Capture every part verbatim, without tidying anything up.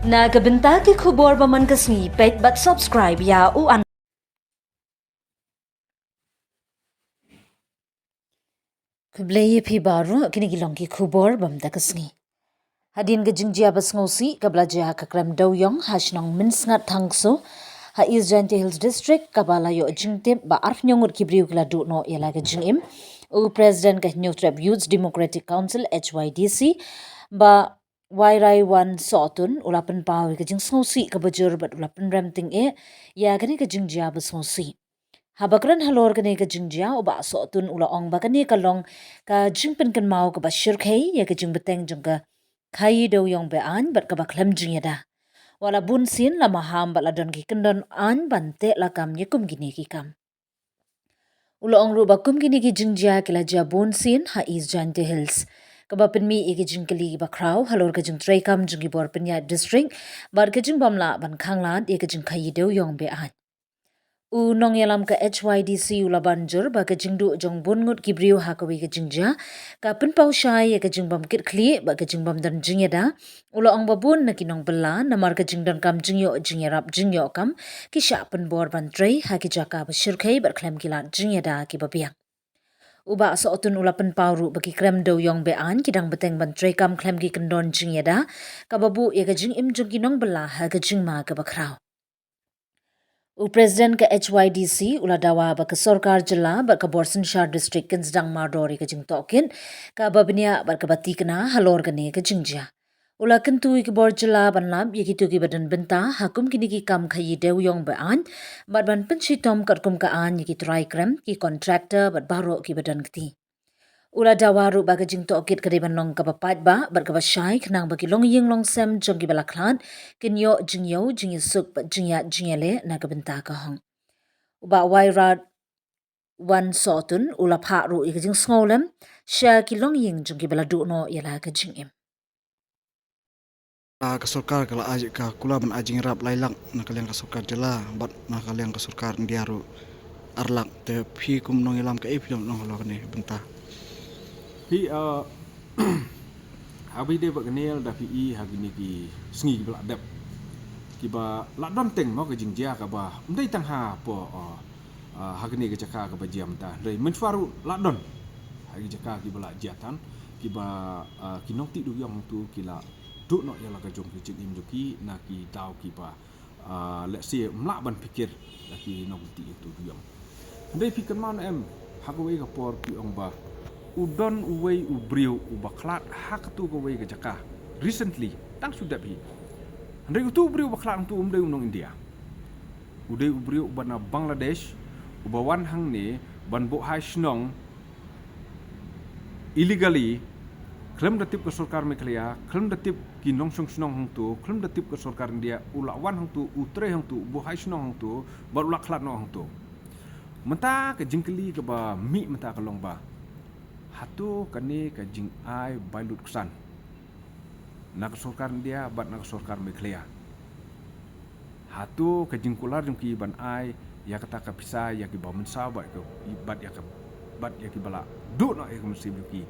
Na ka bynta ki khubor ba man ka sngi, peit bad subscribe ïa u an. Khublei ïa phi baroh, kine ki long ki khubor ba mynta ka sngi. Hadien ka jingjia ba sngewsih kaba la jia ha ka krem dewïong ha shnong Mynsngat Thangso ha East Jaintia Hills District, kaba la ïoh jingtip ba arphew ngut ki briew ki la duh noh ïa la ka jingim, u President ka Hynñiewtrep Youth Democratic Council, H Y D C, Bah Wairaiwan Sohtun, u la pynpaw ïa ka jingsngewsih kaba jur bad u la pynrem tyngeh ïa kane ka jingjia ba sngewsih. Haba kren halor kane ka jingjia, u Bah Sohtun u la ong ba kane ka long ka jingpynkynmaw kaba shyrkhei ïa ka jingbteng jong ka khaïi dewïong be-aiñ bad kaba khlem jingïada. Wat la bun sien la maham bad la don ki kyndon aiñ ban teh lakam ïa kum kine ki kam. U la ong ruh ba kum kine ki jingjia ki la jia bun sien ha East Jaintia Hills, kaba pynmih ïa ki jingkylli kiba khraw halor ka jingtreikam jong ki bor pynïaid district bad ka jingbym lah ban khanglad ïa ka jingkhaïi dewïong be-aiñ. U nongïalam ka H Y D C u la ban jur ba ka jingduh jong bun ngut ki briew ha kawei ka jingjia ka pynpaw shai ïa ka jingbym kit khlieh bad ka jingbym don jingïada. U la ong ba bun na ki nongbylla namar ka jingdonkam jingïoh jingïarap jingïoh kam ki shah pynbor ban trei ha ki jaka ba shyrkhei bad khlem ki lad jingïada kiba biang. U Bah Sohtun u la pynpaw ruh ba ki krem dewïong be-aiñ ki dang bteng ban treikam khlem ki kyndon jingïada, kaba buh ïa ka jingim jong ki nongbylla ha ka jingma kaba khraw. U President ka H Y D C u la dawa ba ka sorkar jylla bad ka bor synshar district kin sdang mardor ïa ka jingtohkit kaba bniah bad kaba tikna halor kane ka jingjia. U la kyntu ïa ki bor jylla ban lap ïa kito kiba don bynta ha kum kine ki kam khaïi dewïong be-aiñ bad ban pynshitom katkum ka aiñ ïa ki trai krem, ki contractor bad baroh kiba don kti. U la dawa ruh ba ka jingtohkit ka dei ban long kaba paidbah bad kaba shai khnang ba ki longïing longsem jong kiba la khlad kin ïoh jingïew jingïasuk bad jingïaid jingïaleh na ka bynta ka hok. U Bah Wairaiwan Sohtun u la phah ruh ïa ka jingsngewlem sha ki longïing jong kiba la duh noh ïa la ka jingim. Ah, ka sorkar ka la ai, ka kular ban ai jingïarap lai lak na ka liang ka sorkar jylla bad na ka liang ka sorkar India ruh ar lak. Te phi kum nongïalam kaei phi ong halor kane ka bynta? Phi, ah, haba ïadei bad kane lada phi i ha kine ki sngi kiba la dep, kiba la don teng mo ka jingjia kaba ym dei tang hapoh, ah, ah, ha kane ka jaka kaba jia mynta, hynrei mynshuwa ruh la don ha ki jaka kiba la jia than, kiba, ah, ki nongtih dewïong hangto ki la duh noh ïa la ka jong ka jingim jong ki na ki daw kiba, ah, lehse ym lah ban pyrkhat ïa ki nongtih dewïong. Hynrei phi kynmaw ne em, ha kawei ka por phi ong ba u don uwei u briew uba khlad ha kato kawei ka jaka recently, tang shu dep hi. Hynrei uto u briew uba khlad hangto um dei u nong India. U dei u briew uba na Bangladesh, uba wan hangne ban buh hai shnong illegally, khlem da tip ka sorkar Meghalaya, khlem da tip ki nongshong shnong hangto, khlem da tip ka sorkar India, u la wan hangto, u trei hangto, u buh hai shnong hangto, bad u la khlad noh hangto. Mynta ka jingkylli kaba mih mynta ka long ba, hato kane ka jingai bai lut ksan na ka sorkar India bad na ka sorkar Meghalaya? Hato ka jingkular jong ki ban ai ïa kata ka pisa ïa kiba mynsaw bad ka, bad ïa ka, bad ïa kiba la duh noh ïa ka mynsiem jong ki,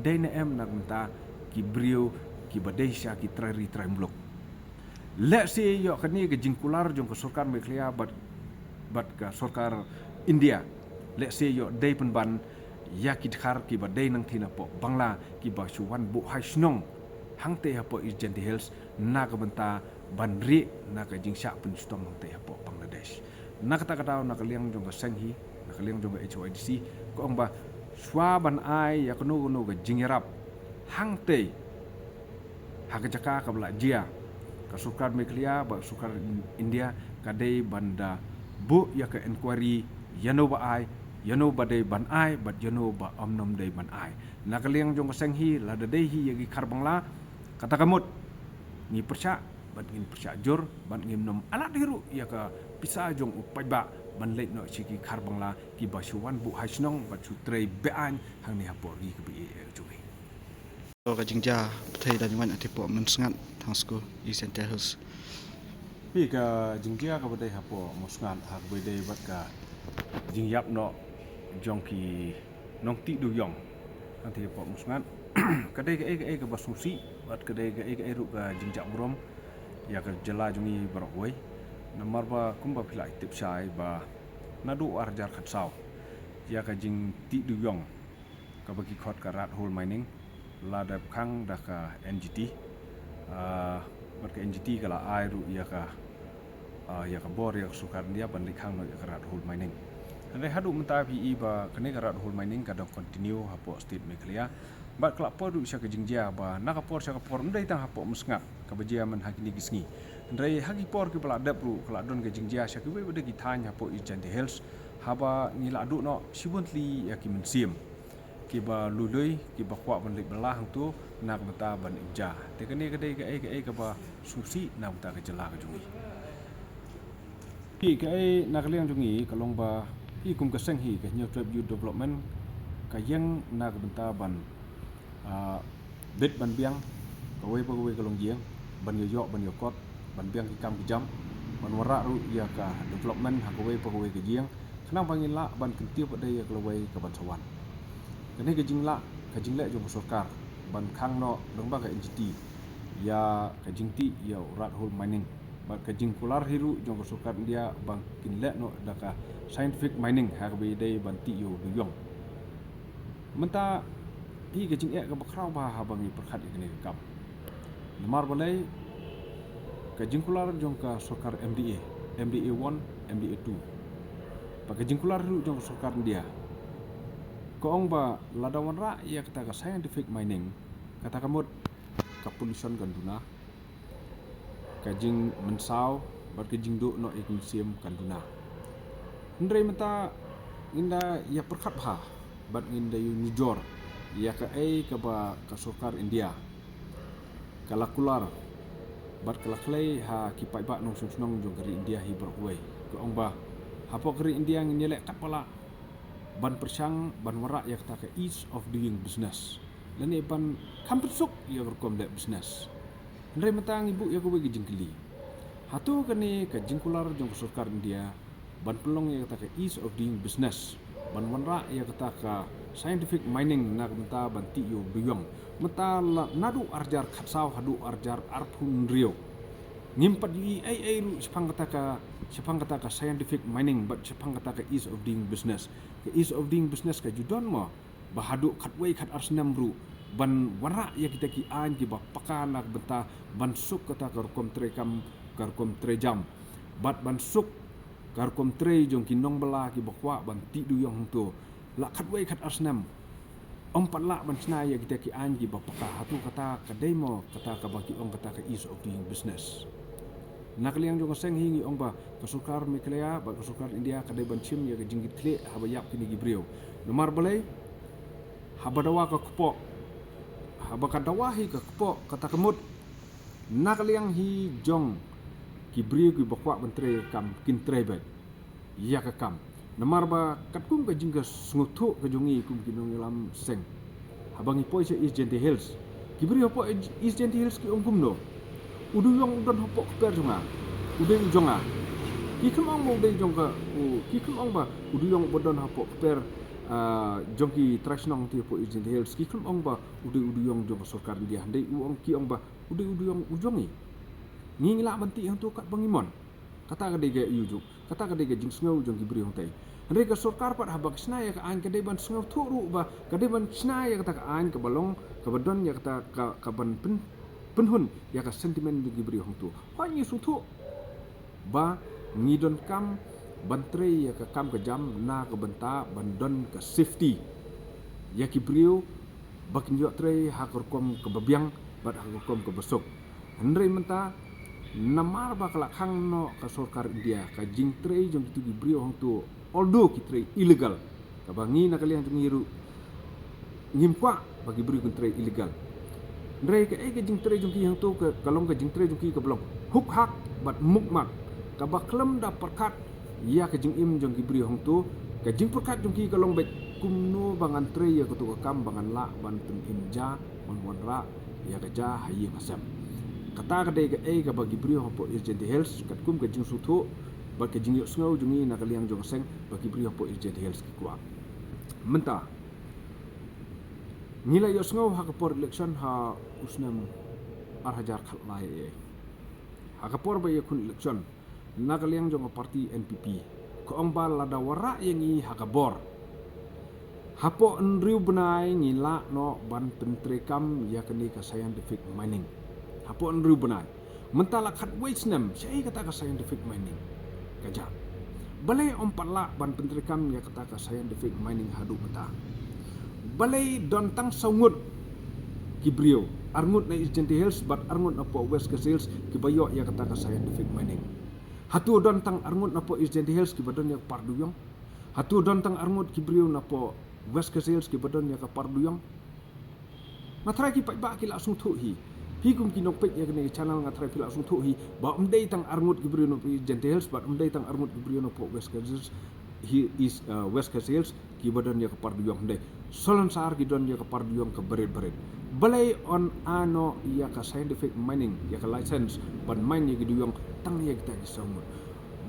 dei ne em na ka bynta ki briew kiba dei sha ki trai ri trai muluk? Lehse ïoh kane ka jingkular jong ka sorkar Meghalaya bad, bad ka sorkar India, lehse ïoh dei pynban ïa ki dkhar kiba dei nangthie napoh Bangla kiba shu wan buh hai shnong hangtei hapoh East Jaintia Hills na ka bynta ban rieh na ka jingshah pynshitom hangtei hapoh Bangladesh. Na kata ka daw, na ka liang jong ka seng hi, na ka liang jong ka H Y D C, ka ong ba shuwa ban ai ïa kano kano ka jingïarap hangtei ha ka jaka kaba la jia, ka sorkar Meghalaya bad ka sorkar In-, India ka dei ban da buh ïa ka inquiry ïano ba ai, ïano ba dei ban ai bad ïano ba ym nym dei ban ai. Na ka liang jong ka seng hi, lada dei hi ïa ki khar Bangla, kata ka mut ngi pyrshah bad ngin pyrshah jur bad ngim nym alat hi ruh ïa ka pisa jong u paidbah ban leit noh sha ki khar Bangla kiba shu wan buh hai shnong bad shu trei be-aiñ hangne hapoh ri kaba ïeit jong ngi. Ka jingjia pyrthei da jingwan ati hapoh Mynsngat Thangsko, East Jaintia Hills. Phi, ka jingjia kaba dei hapoh Mynsngat ha kaba dei bad ka jingïap noh jong ki nongtih dewïong hangtei hapoh Mynsngat ka dei kaei kaei kaba sngewsih bad ka dei kaei kaei ruh ka jingjah burom. ïa ka jylla jong ngi baroh kawei. Namar ba kumba phi la tip shai ba naduh ar hajar khatsaw ïa ka jingtih dewïong kaba ki khot ka rat hole mining la dep khang da ka N G T. Ah, bad ka N G T ka la ai ruh ïa ka, ah, ïa ka bor ïa ka sorkar India ban leit khang noh ïa ka rat hole mining. Hynrei haduh mynta phi i ba kane ka rat hole mining ka dang continue hapoh state Meghalaya. Bad ka la poi ruh sha ka jingjia ba na ka por sha ka por ym dei tang hapoh Umsngap kaba jia man ha kine ki sngi. Hynrei ha ki por kiba la dep ruh ka la don ka jingjia sha kiwei pat de ki thaiñ hapoh East Jaintia Hills haba ngi la duh noh shibun tylli ïa ki mynsiem kiba lui lui, kiba kwah ban leit bylla hangto na ka bynta ban im ja. Te kane ka dei kaei kaei kaba sngewsih na ka bynta ka jylla ka jong ngi. Ki kaei na ka liang jong ngi ka long ba i kum ka seng hi ka Hynñiewtrep Youth Development ka ïeng na ka bynta ban, ah, bit ban biang kawei pa kawei ka longïing, ban ïoh ïoh ban ïoh kot, ban biang ki kam ki jam, ban wanrah ruh ïa ka development ha kawei pa kawei ka jingïing, khnang ba ngin lah ban kyntiew pat de ïa ka lawei ka ban sa wan. Kane ka jinglah, ka jingleh jong ka sorkar ban khang noh lyngba ka N G T ïa ka jingtih ïa u rat hole mining bad ka jingkular hi ruh jong ka sorkar India ba kin leh noh da ka scientific mining ha kaba ïadei ban tih ïa u dewïong. Mynta hi ka jingeh kaba khraw bha haba ngi pyrkhat ïa kane ka kam. Namar balei ka jingkular jong ka sorkar M D A, M D A one, M D A two, bad ka jingkular ruh jong ka sorkar India ka ong ba lada wanrah ïa kata ka scientific mining, kata ka mut ka pollution kan duna, ka jingmynsaw bad ka jingduh noh ïa ka mynsiem kan duna. Hynrei mynta ngin da ïa pyrkhat bha bad ngin da ïa nujor ïa kaei kaba ka sorkar India ka la kular bad ka la khlei ha ki paidbah nongshong shnong jong ka ri India hi baroh kawei. Ka ong ba hapoh ka ri India ngin ïaleh katba lah ban pyrshang ban wanrah ïa kata ka ease of doing business lane ban kham pynsuk ïa ka rukom leh business. Hynrei mynta ngi buh ïa kawei ka jingkylli. Hato kane ka jingkular jong ka sorkar India ban pynlong ïa kata ka ease of doing business, ban wanrah ïa kata ka scientific mining na ka bynta ban tih ïa u dewïong, mynta la naduh ar hajar khatsaw haduh ar hajar arphew hynriew ngim pat ïohi ei ei ruh shaphang kata ka, shaphang kata ka scientific mining bad shaphang kata ka ease of doing business. Ka ease of doing business ka ju don mo ba haduh khatwei khatar snem ruh ban wanrah ïa kita ki aiñ kiba paka na ka bynta ban suk kata ka rukom trei kam, ka rukom trei jam, bad ban suk ka rukom trei jong ki nongbylla kiba kwah ban tih dewïong hangto. La khatwei khatar snem ym pat lah ban shna ïa kita ki aiñ kiba paka. Hato kata ka dei mo kata kaba ki ong kata ka ease of doing business? Na ka liang jong ka seng hi ngi ong ba ka sorkar Meghalaya bad ka sorkar India ka dei ban shim ïa ka jingkitkhlieh haba ïap kine ki briew. Namar balei? Haba dawa ka kpoh, haba ka dawa hi ka kpoh, kata ka mut na ka liang hi jong ki briew kiba kwah ban trei ïa ka kam kin trei beit ïa ka kam. Namar ba katkum ka jingka sngewthuh ka jong ngi kum ki nongïalam seng, haba ngi poi sha East Jaintia Hills, ki briew hapoh East Jaintia Hills ki ong kumno? U dewïong u don hapoh kper jong nga, u dei u jong nga. Ki khlem ong ba u dei jong ka, u, ki khlem ong ba u dewïong uba don hapoh kper, ah, jong ki trai shnong te hapoh East Jaintia Hills, ki khlem ong ba u dei u dewïong jong ka sorkar India. Hynrei u ong, ki ong ba u dei u dewïong u jong ngi. Ngi ngi lah ban tih hangto katba ngi mon. Kata ka dei ka ïa u juk. Kata ka dei ka jingsngew jong ki briew hangtai. Hynrei ka sorkar pat haba ka shna ïa ka aiñ ka dei ban sngewthuh ruh ba ka dei ban shna ïa kata ka aiñ kaba long, kaba don ïa kata ka, ka ban pyn, pynhun ïa ka sentiment jong ki briew hangto. Hooid ngi sngewthuh ba ngi donkam ban trei ïa ka kam ka jam na ka bynta ban don ka safety ïa ki briew ba kin ïoh trei ha ka rukom kaba biang bad ha ka rukom kaba suk. Hynrei mynta namar ba ka la khang noh ka sorkar India ka jingtrei jong kitu ki briew hangto, although ki trei illegal, kaba ngi na ka liang jong ngi ruh ngim kwah ba ki briew kin trei illegal. Hynrei kaei ka jingtrei jong ki hangto ka, ka long ka jingtrei jong ki kaba long huk hak bad mukmak, kaba khlem da pyrkhat ïa ka jingim jong ki briew hangto. Ka jingpyrkhat jong ki ka long beit kumno ba ngan trei ïa kato ka kam ba ngan lah ban pynim ja, ban wanrah ïa ka ja ha ïing ha sem. Kata ka dei kaei kaba ki briew hapoh East Jaintia Hills, katkum ka jingsngewthuh bad ka jingïohsngew jong ngi na ka liang jong ka seng, ba ki briew hapoh East Jaintia Hills ki kwah. Mynta ngi la ïohsngew ha ka por election ha u snem ar hajar khatlai, eh, Ha ka por ba ïakhun election, na ka liang jong ka party N P P ka ong ba lada wanrah ïa ngi ha ka bor, hapoh hynriew bnai ngi lah noh ban pyntreikam ïa kane ka scientific mining. Hapoh hynriew bnai. Mynta la khatwei snem shaei kata ka scientific mining ka jah. Balei ym pat lah ban pyntreikam ïa kata ka scientific mining haduh mynta? Balei don tang saw ngut ki briew, ar ngut na East Jaintia Hills bad ar ngut napoh West Khasi Hills, kiba ïoh ïa kata ka scientific mining? Hato don tang ar ngut napoh East Jaintia Hills kiba don ïa ka par duyong? Hato don tang ar ngut ki briew napoh West Khasi Hills kiba don ïa ka par duyong? Nga tharai ki paidbah ki la sngewthuh hi. Phi kum ki nongpeit ïa kane ka channel, nga tharai phi la sngewthuh hi ba ym dei tang ar ngut ki briew napoh East Jaintia Hills bad ym dei tang ar ngut ki briew napoh West Khasi Hills, hi East, uh, West Khasi Hills kiba don ïa ka par duyong, hynrei salonsar ki don ïa ka par duyong ka barit barit. Balei yn ai noh ïa ka scientific mining, ïa ka license ban mine ïa ki duyong tang ïa kita ki saw ngut?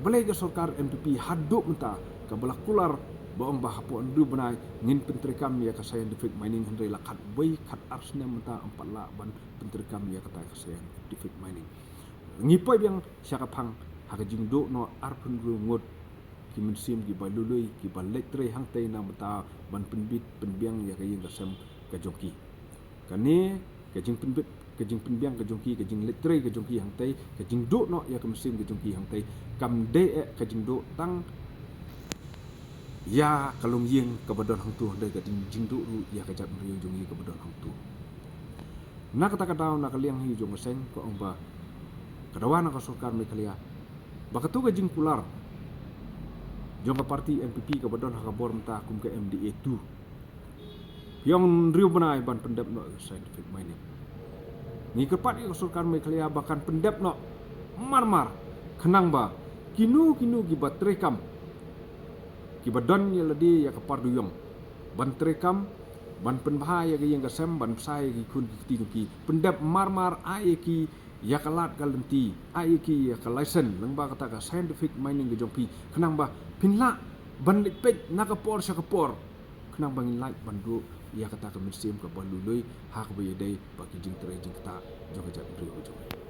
Balei ka sorkar N P P haduh mynta kaba la kular ba ong ba hapoh hynriew bnai ngin pyntreikam ïa ka scientific mining, hynrei la khatwei khatar snem mynta ym pat lah ban pyntreikam ïa kata ka scientific mining? Ngi poi biang sha ka phang ha ka jingduh noh arphew hynriew ngut ki mynsiem kiba lui lui kiba leit trei hangtei na bynta ban pynbit pynbiang ïa ka ïing ka sem ka jong ki. Kane ka jingpynbit, ka jingpynbiang ka jong ki, ka jingleit trei ka jong ki hangtei, ka jingduh noh ïa ka mynsiem ka jong ki hangtei, kam dei eh ka jingduh tang ïa ka longïing kaba don hangto, hynrei ka jing, jingduh ruh ïa ka jaitbynriew jong ngi kaba don hangto. Na kata ka daw, na ka liang hi jong ka seng, ka ong ba ka dawa na ka sorkar Meghalaya ba kato ka jingkular jong ka party N P P kaba don ha ka bor mynta kum ka M D A two, phi ong hynriew bnai ban pyndep noh ïa ka scientific mining. Ngi kyrpad ïa ka sorkar Meghalaya ba kan pyndep noh marmar, khnang ba kino kino kiba treikam, kiba don ïa lade ïa ka par duyong ban treikam, ban pynbha ïa ka ïing ka sem, ban bsa ïa ki khun ki kti jong ki, pyndep marmar, ai ïa ki ïa ka lad ka lynti, ai ïa ki ïa ka license lyngba kata ka scientific mining ka jong phi, khnang ba phin lah ban leit peit na ka por sha ka por, khnang ba ngin lah ban duh ïa kata ka mynsiem kaba lui lui ha kaba ïadei bad ki jingtrei jingktah jong ka jaitbynriew ka jong ngi.